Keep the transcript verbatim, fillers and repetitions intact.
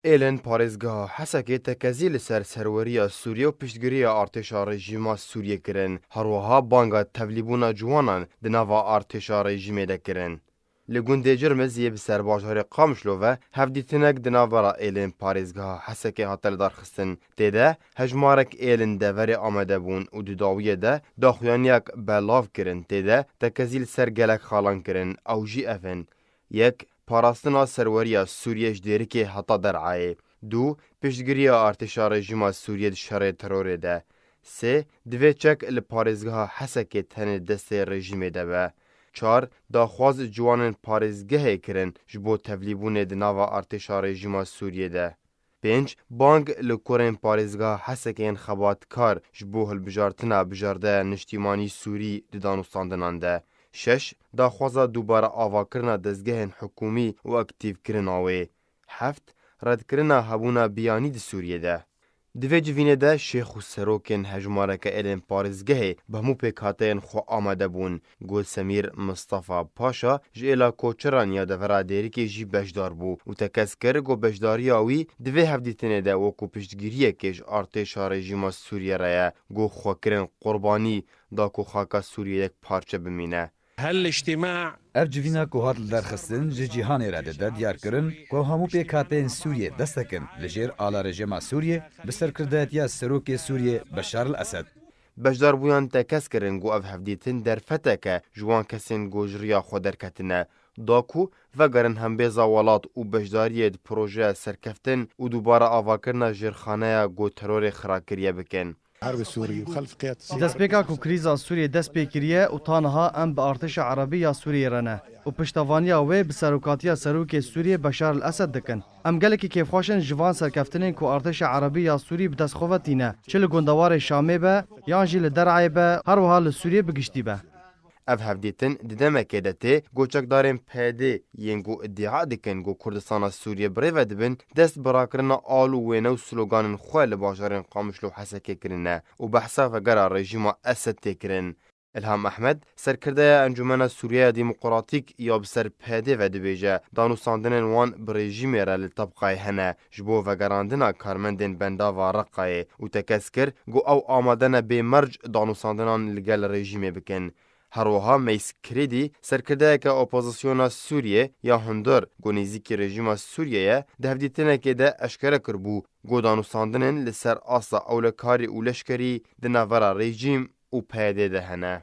Êlên parêzgeha Hesekê tekezî li ser serweriya Sûriyê û piştgiriya artêşa rejîma Sûriyê kirin. Herwiha banga tevlîbûna ciwanan di nava artêşa rejîmê de kirin. Li gundê Cirmiz yê bi ser bajarê Qamişlo ve hevdîtinek di navbera êlên parêzgeha Hesekê hate lidarxistin. Tê de hejmarek êl in deverê amade bûn û di dawiyê de daxuyaniyek belav kirin. Tê de tekezî li ser gelek xalan kirin. Ew jî ev in: Yek, parastina serweriya Sûriyê ji Dêrikê heta Derayê. Du, piştgiriya artêşa rejîma Sûriyê di şerê terorê de. Sê, divê çek li parêzgeha Hesekê tenê destê rejîmê de be. Çar, daxwaz ciwanên parêzgehê kirin ji bo tevlîbûnê di nava artêşa rejîma Sûriyê de. Pênc, bang li kurên parêzgeha Hesekê yên xebatkar ji bo hilbijartina bijardeya niştîmanî Sûrî di danûstandinan de. Şeş, daxwaza dubare avakirina dezgehên hikûmî û aktîvkirina wê. Heft, redkirina hebûna biyanî di Sûriyê de. Di vê civînê de şêx û serokên hejmareke êlên parêzgehê bi hemû pêkhateyên xwe amade bûn. Got Semîr Mistefa Paşa ji êla koçeran ya devera Dêrikê jî beşdar bû û tekez kir ku beşdariya wî di vê hevdîtinê de wekû piştgiriyekê ji artêşa rejîma Sûriyê re ye. Got xwe kirin qurbanî da ku xaka Sûriyê yek parçe bimîne. هالاجتماع Ev civîna ku hat lidarxistin ji cîhanê re dide diyar kirin ku hemû pêkhateyên Sûriyê destek in li jêr ala rejîma Sûriyê bi serkirdayetiya serokê Sûriyê Beşar el Esed. Beşdarbûyan tekez kirin ku ev hevdîtin derfetek e ji wan kesên ku ji riya xwe derketine, da ku vegerin hembêza welat û beşdariyê di projeya serkeftin û dubare avakirina jêrxaneya ku terorê xira kiriye bikin. حرب سوريا وخلف قيادة Ji destpêka ku krîza Sûriyê dest pê kiriye û ta niha em bi artêşa erebî ya Sûriyê re ne û piştevaniya wê bi serokatiya serokê Sûriyê Beşar el Esed dikin. Em gelekî kêfxweş in ji van serkeftinên ku artêşa erebî ya Sûrî bi dest xwe ve tîne, çi li gundewarê Şamê be yan jî li Derayê be, her wiha li Sûriyê bi giştî be. Ev hevdîtin di demekê de tê ku çekdarên P D yên ku îdia dikin ku Kurdistana Sûriyê bi rê ve dibin, dest bi rakirina al û wêne û sloganên xwe li bajarên Qamişlo û Hesekê kirine û behsa vegera rejîma Esed tê kirin. Ilham Ehmed, serkirdeya Encûmena Sûriyeya Demokratîk ya bi ser P D ve dibêje, danûstandinên wan bi rejîmê re li tebqayê hene ji bo vegerandina karmendên bendava Reqayê û tekez kir ku ew amade ne bê merc danûstandinan li gel rejîmê bikin. Her wiha Meys Krêdî, serkirdeyeke opozisyona Sûriyê ya hundir ku nêzîkî rejîma Sûriyê ye, di hevdîtinekê de eşkere kiribû ku danûstandinên li ser asta ewlekarî û leşkerî di navbera rejîm û P Y D de hene.